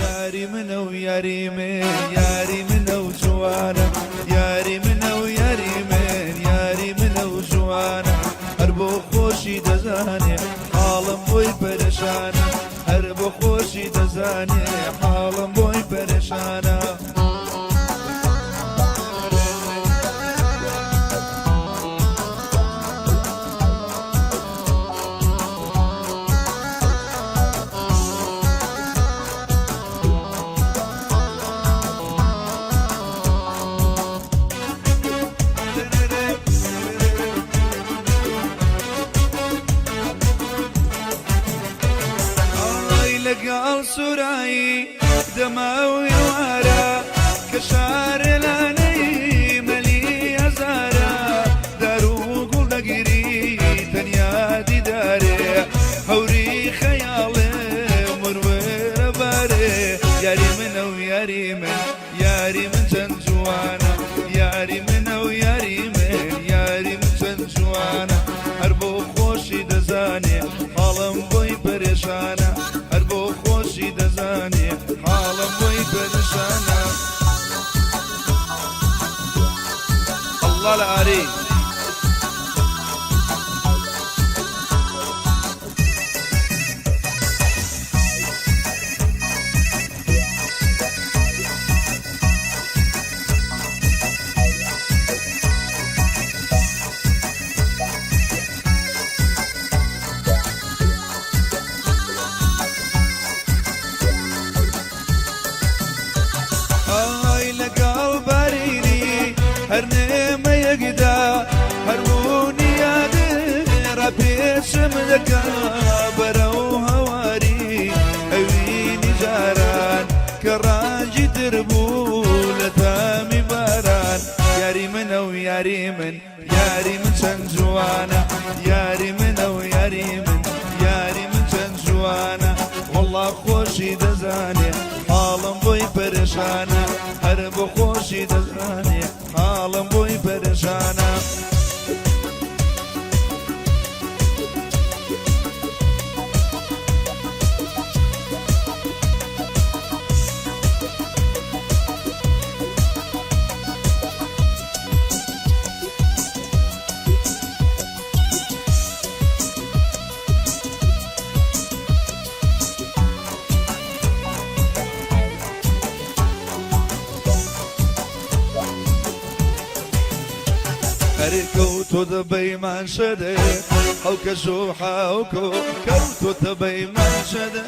یاری منە و یاری من، یاری منە و جوانە، یاری منە و یاری من، یاری منە و جوانە. هەر بۆ خۆشی دەزانێ حاڵم بۆی پەرێشانە، هەر بۆ خۆشی دەزانێ حاڵم بۆی پەرێشانە. ئای لەگەڵ سوورایی دەما و ئێوارە، کە شارێ لانەی مەلی هەزارە، دار و گوڵ دەگری تەنیا دیدارێ، هەوری خەیاڵێ مروێرە بارێ. یاری منە و یاری من، یاری من چەند جوانە، یاری منە و یاری من، یاری من چەند جوانە. هەر بۆ خۆشی دەزانێ حاڵم بۆی پەرێشانە، هەر بۆ خۆشی دەزانێ حاڵم بۆی پەرێشانە. الله العري. ئای لەگەڵ بارینی هەر نێمەیەکدا، هەرمونی یادێ پێشم دەکا بەرەو هەواری ئەوینی جاران، کە ڕەنگی تر بوو لە تامی باران. یاری منە و یاری من، یاری من چەند جوانە، یاری منە و یاری من، یاری من چەند جوانە. وەڵا خۆشی دەزانێ حاڵم بۆی پەرێشانە، هەر بۆ خۆشی دەزانێ حاڵم بۆی پەرێشانە. ئەرێ کەوتۆتە بەیمان شەدێ حەوکە زوو حەوکۆ، کەوتۆتە بەیمان شەدە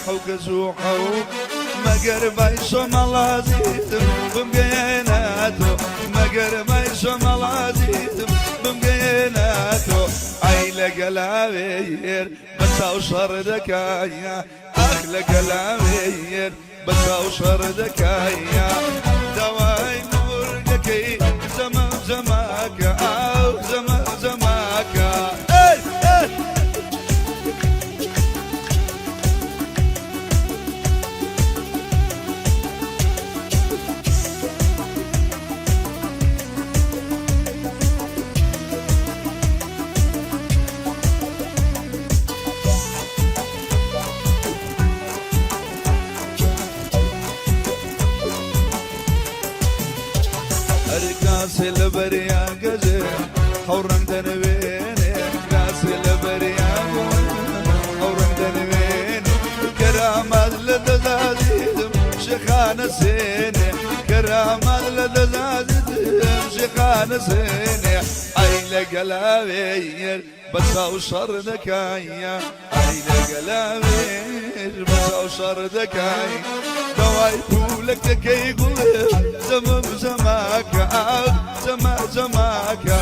حەوکە زوو حەو، مەگەر بای شۆمەڵازیزم بمگەیەناتۆ، مەگەر بای شۆمەڵازیزم بمگەیەناتۆ. ئای لە گەلاوێر بە چاو شەڕ دەکایە، ئاخ لە گەلاوێر بە چاو شەڕ دەکایە. داوای مورگەکەی زەمە زەماکە، ئاو زەمە زەماکە. ئەی ئەی. ئەرێ کاسێ لە بەریان گەجێ ئەو ڕەنگ دەنوێنێ، کاسێ لە بەریان ئەو ڕەنگ دەنوێنێ، کەرامات لە دەزازیدم شێخانە سێنێ، کەرامات لە دەزازیدم شێخانە سێنێ. ئای لە گەلاوێر بە چاو شەڕ دەکایە، ئای لە گەلاوێر بە چاو شەڕ دەکای. داوای پوولەک دەکەی گوڵێ زەمەم زەماکە، زەمە زەماکە.